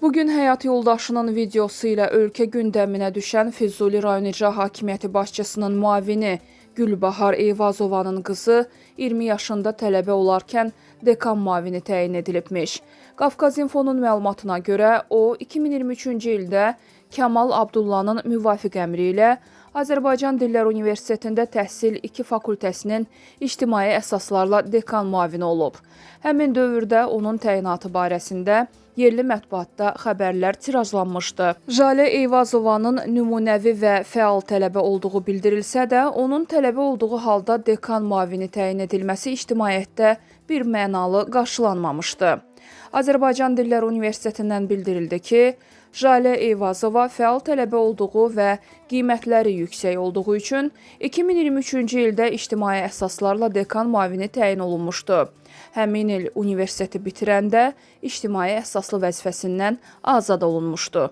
Bugün həyat yoldaşının videosu ilə ölkə gündəminə düşən Füzuli rayon İcra Hakimiyyəti başçısının müavini Gülbahar Eyvazovanın qızı 20 yaşında tələbə olarkən dekan müavini təyin edilibmiş. Qafqaz İnfonun məlumatına görə o 2023-cü ildə Kamal Abdullanın müvafiq əmri ilə Azərbaycan Dillər Universitetində təhsil 2 fakültəsinin ictimai əsaslarla dekan müavini olub. Həmin dövrdə onun təyinatı barəsində yerli mətbuatda xəbərlər tirajlanmışdı. Jalə Eyvazovanın nümunəvi və fəal tələbə olduğu bildirilsə də, onun tələbə olduğu halda dekan müavini təyin edilməsi ictimaiyyətdə bir mənalı qarşılanmamışdı. Azərbaycan Dillər Universitetindən bildirildi ki, Jalə Eyvazova fəal tələbə olduğu və qiymətləri yüksək olduğu üçün 2023-cü ildə ictimai əsaslarla dekan müavini təyin olunmuşdu. Həmin il universiteti bitirəndə ictimai əsaslı vəzifəsindən azad olunmuşdu.